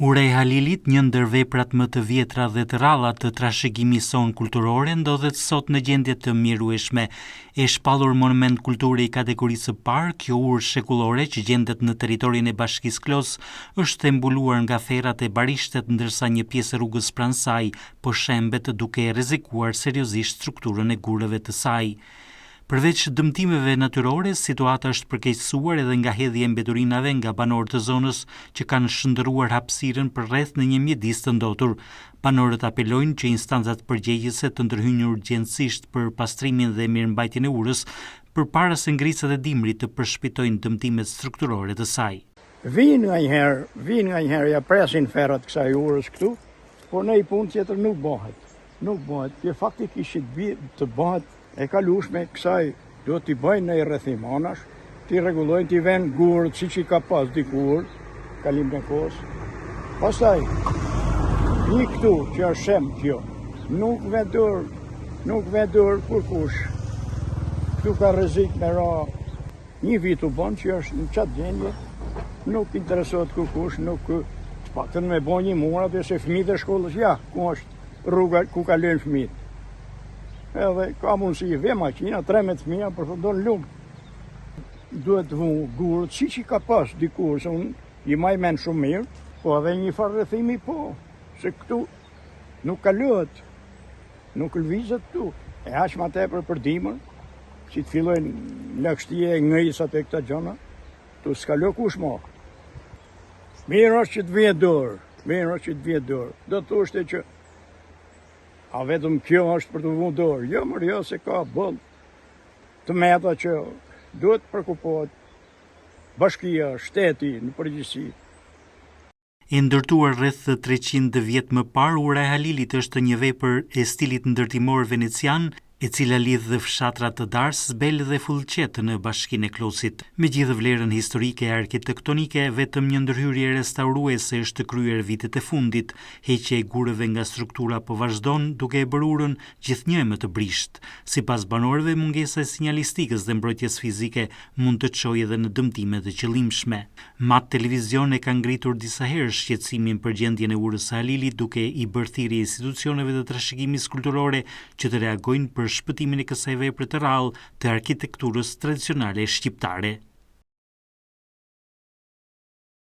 Ura e Halilit, një ndër veprat më të vjetra dhe të rralla të trashëgimisë sonë kulturore, ndodhet sot në gjendje të mjerueshme. E shpallur monument kulture i kategorisë së parë, kjo urë shekullore që gjendet në territorin e Bashkisë Klos, është e mbuluar nga ferrat e barishtet ndërsa një pjesë e rrugës pranë saj po shembet duke e rrezikuar seriozisht strukturën e gurëve të saj. Përveç dëmtimeve natyrore, situata është përkeqësuar edhe nga hedhja e mbeturinave nga banorë të zonës që kanë shndërruar hapësirën përreth në një mjedis të ndotur. Banorët apelojnë që instancat përgjegjëse të ndërhyjnë urgjentisht për pastrimin dhe mirëmbajtjen e urës, përpara se ngricat e dimrit të përshpejtojnë dëmtimet strukturore të saj. Vijnë nganjëherë, vijnë nganjëherë, ja presin ferrat kësaj urës këtu, por ndonjë punë tjetër nuk bëhet. Nuk bëhet, që faktikisht të bëhet E kalushme kësaj duhet t'i bëjnë një rrethim anash, t'i rregullojnë, t'i venë gurët siç i ka pas dikur, kalimin e kohës. Pastaj, një këtu që është shem kjo, nuk ve dorë, nuk ve dorë kurkush. Këtu ka rrezik me ra, një vit u bon që është në qatë gjendje, nuk interesohet kurkush, nuk të paktën me bo një mur aty se fëmijët e shkollës, ja, ku është rruga ku kalojnë fëmijët. Edhe ka mundësi vjen makina, tremet fëmija, përfundon në lumë. Duhet të vu gurët, siç i ka pas dikur, se unë i maj men shumë mirë, po edhe një farë rrethimi po, se këtu nuk kalohet, nuk lëvizet këtu, e aq ma tepër për dimër, si të fillojnë lagështia e ngricat e këta gjona, këtu s'kalon kush mo. Mirë është që të vihet dorë, mirë është që të vihet dorë. Do të thoshte që a vetëm kjo është për të vunë dorë. Jo, mor jo, se ka boll të meta që duhet të preokupohet bashkia, shteti në përgjithësi. E ndërtuar rreth 300 vjet më parë, Ura e Halilit është një vepër e stilit ndërtimor venecian, e cila lidh fshatrat Dars, Zbel dhe Fullqet në Bashkinë e Klosit. Me gjithë vlerën historike e arkitektonike, vetëm një ndërhyrje restauruese është kryer vitet e fundit. Heqja e gurëve nga struktura po vazhdon, duke e bërë urën gjithnjë e më të brishtë. Sipas banorëve, mungesa e sinjalistikës dhe mbrojtjes fizike mund të çojë edhe në dëmtime të qëllimshme. Mat Televizion e ka ngritur disa herë shqetësimin për gjendjen e urës së Halilit duke i bërë thirrje institucioneve të trashëgimisë kulturore që të reagojnë për shpëtimin e kësaj vepre të rrallë të arkitekturës tradicionale shqiptare.